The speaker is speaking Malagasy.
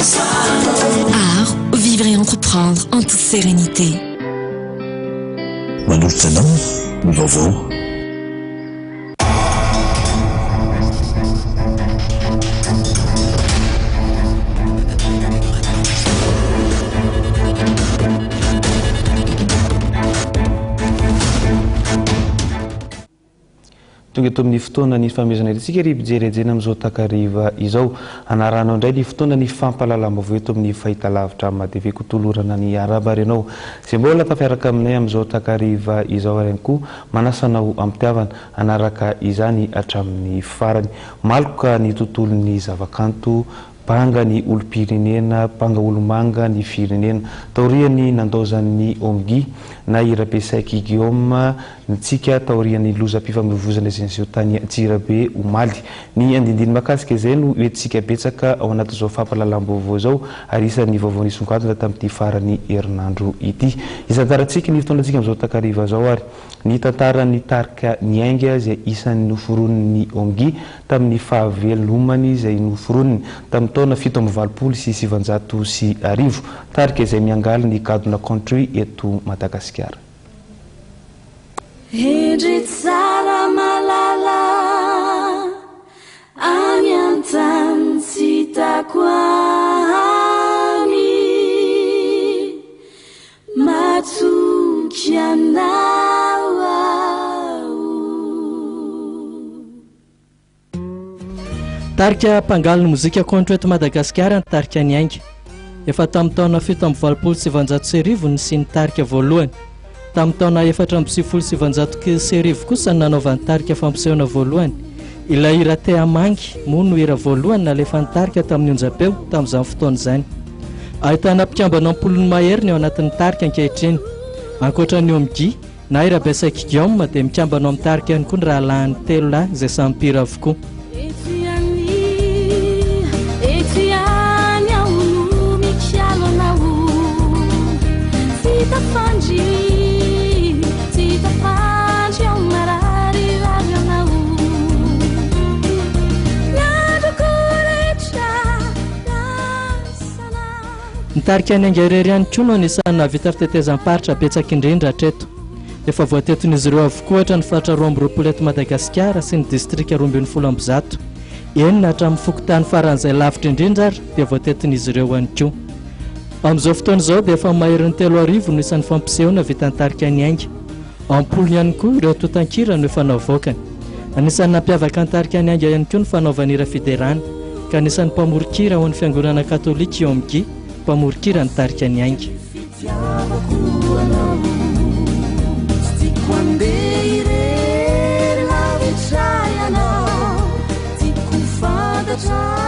Art, vivre et entreprendre en toute sérénité. Manolotra anao ny vaovao. Tonga eto amin'ny fotoana ny fanomezana eto antsika ry mpijery hajaina amin'izao takariva izao. Hanarahanao indray ny fotoana ny fampahalalam-baovao eto amin'ny fahitalavitra Madv ko tolorana ny arahaba ary ianao izay mbola tafiaraka aminay amin'izao takariva izao ary ihany koa manasa anao am-pitiavana hanaraka izany hatramin'ny farany. Maloka ny tontolon'ny zavakanto Banga ny olom-pirenena, banga olomanga ny firenena. Taorian'ny nandaozan'ny OMGI na i Rabesaiky Guillaume ntsika taorian'ny lozam-pifamoivoizana izay niseho tany Antsirabe omaly. Ny andindiny mahakasika izay no hoentintsika betsaka ao anatin'izao fampahalalam-baovao izao ary isan'ny vaovao nisongadina tamin'ity faran'ny herinandro ity. Hisantarantsika ny fotoanantsika amin'izao takariva izao ary ny tantaran'ny tarika Niainga izay isan'ny noforonin'ny OMGI tamin'ny fahavelomany izay noforoniny tamin'ny taona 1987, tarika izay miangaly ny gadona country eto Madagasikara. Hendry tsara malala any an-tany tsy hitako any matoky anao aho. Tarika mpangaly ny mozika country eto Madagasikara ny tarika Ny Ainga. Efa tamin'ny taona 1987 no nisian'ny tarika voalohany. Tamin'ny taona 1994 kosa no nanaovan'ny tarika fampisehoana voalohany. Ilay hira Te Hamangy moa no hira voalohany nalefan'ny tarika tamin'ny onjam-peo tamin'izany fotoana izany. Ahitana mpikambana am-polony mahery ny ao anatin'ny tarika ankehitriny. Ankoatra ny Omgy, Na i Rabesaiky Guillaume dia mikambana ao amin'ny tarika ihany koa ny rahalahiny telo lahy izay samy mpihira avokoa. Eto ihany, eto ihany aho no mikalo anao Tsy tafandry, tsy tafandry aho mararirary anao Ny androko rehetra lasana. Ny tarika Niainga Irery ihany koa no anisan'ny nahavita fitetezam-paritra betsaka indrindra hatreto. Efa voatetin'izy ireo avokoa ohatra ny faritra 22 eto Madagasikara sy ny distrika 112. Eny na hatramin'ny fokontany faran'izay lavitra indrindra ary dia voatetin'izy ireo ihany koa. Amin'izao fotoana izao dia efa maherin'ny 3000 no isan'ny fampisehoana vitan'ny tarika Niainga. Am-polony ihany koa ireo tontan-kira no efa navoakany. Anisan'ny nampiavaka ny tarika Niainga ihany koa ny fanaovany hira fiderana, ka anisan'ny mpamoron-kira ao amin'ny fiangonana katolika i Omgy, mpamoron-kira ny tarika Niainga. Fitiavako anao Tsy tiako handeha irery lavitra ianao Tiako ho fantatra.